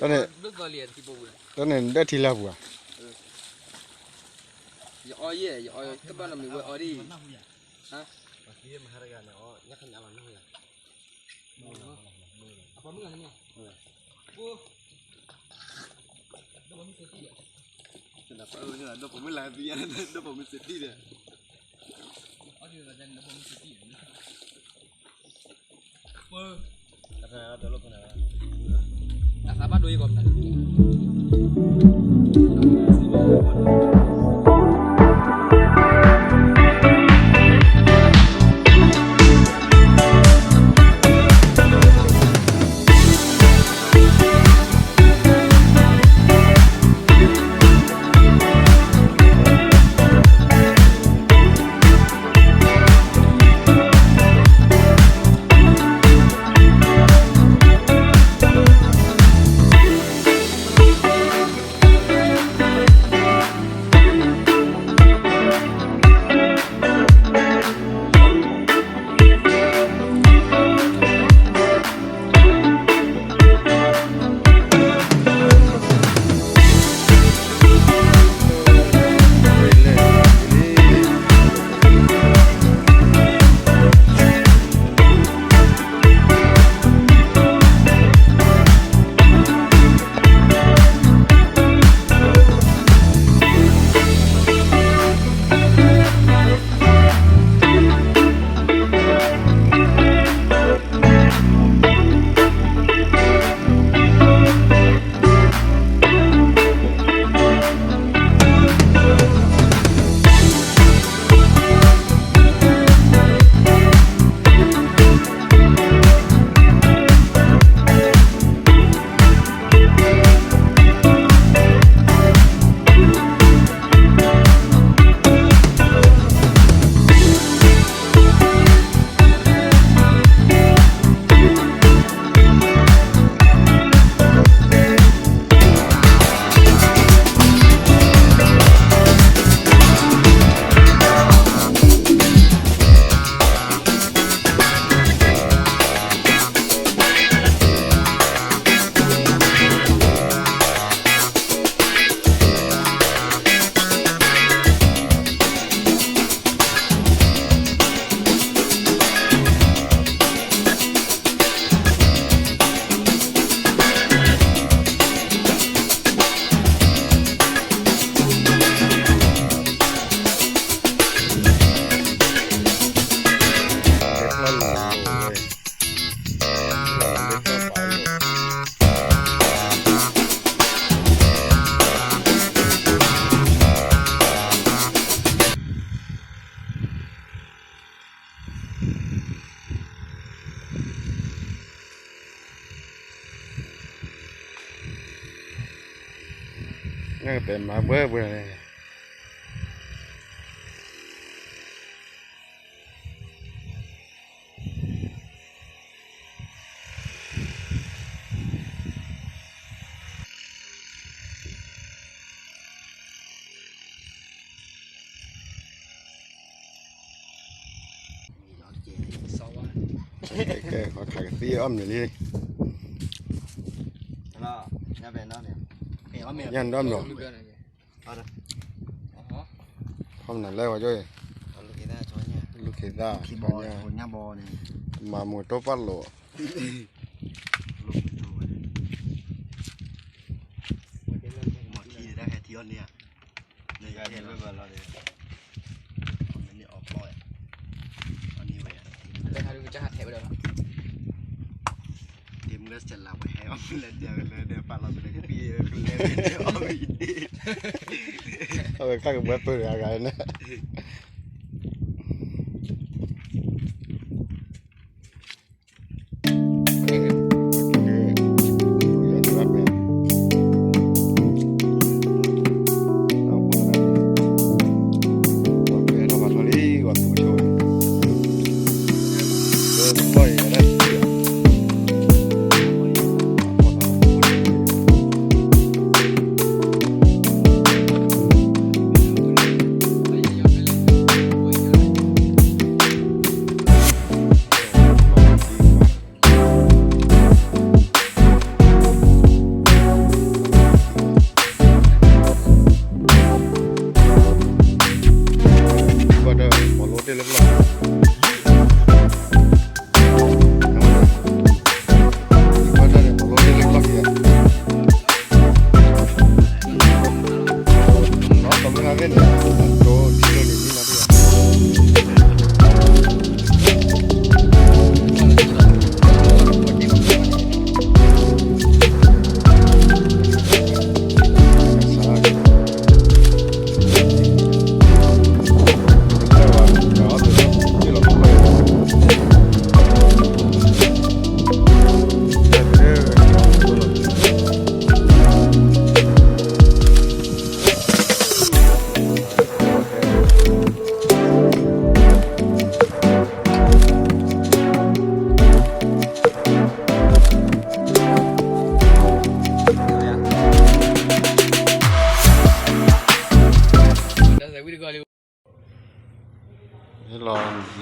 တၢ်န့ၣ်, တၢ်န့ၣ်ဒၢထံလၢပူၤဧါ. ယအီယဲၢ်, ယအီတဘၣ်နီတမံၤဝဲအီဒ်အံၤ. နကတဲမၤဘှဲဘှဲန့ၣ် ခးကသံအီၣ်မ့ၤလံ, ညၣ်ဒွၣ်မ့ၤလီၤ, ဖီမနုၤလဲၣ်ဝဲကၠိ, လူၢ်ခ့သၣ်, မၤမူးတိၢ်ပာ်လိာ်, မၤထံတၢ်ဟဲထံအီၣ်န့ၣ်ဧါ, မ့ၢ်န့ၣ်အီၣ်ပျီ, အီၣ်န့ၢ်ဝဲ, ဒ်မ့ၢ်စလါဝဲဟဲအီၣ်မ့ၤလဲၤတဲလၢဒဲးပာ်လီၤပလဲၤကပံၢ်လဲၤဝဲတဲအီၣ်မ့ၤဒ့, အဝဲခါကဘှဲပၢၢ်တဂၤဂၤန့ၣ် တဲလၢပျီၢ်, ဟဲလီၤလံ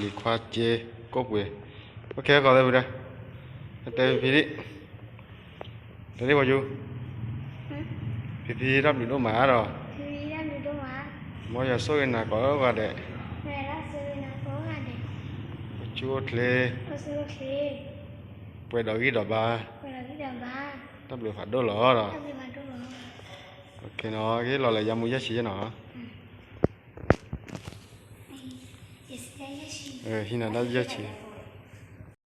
ၤခွါစ့ကိးပှ့ၤ, အိၣ်ခဲကီးသဲဝံၤဒီး, တဲဖံဖံဒံး, တဲဒံးပှၤယူၤ, ဖံဖံတၢ်ဘျုးဒိၣ်မးဒီး, မ်ယွၤဆိၣ်ဂ့ၤနၤကိးဂၤဒဲး, အိၣ်ဆူၣ်အိၣ်ချ့, ပှဲၤဒီးဂံၢ်ဒီးဘါ, တၢ်ဘျုးဖးဒိၣ်လီၤဒီး, ဟ့ၣ်လီၤလၢယၤမူယဲၢ်ဆံယဲၢ်နီၤ, ဟံးနၤတၢ်ယဲၢ်ဆံ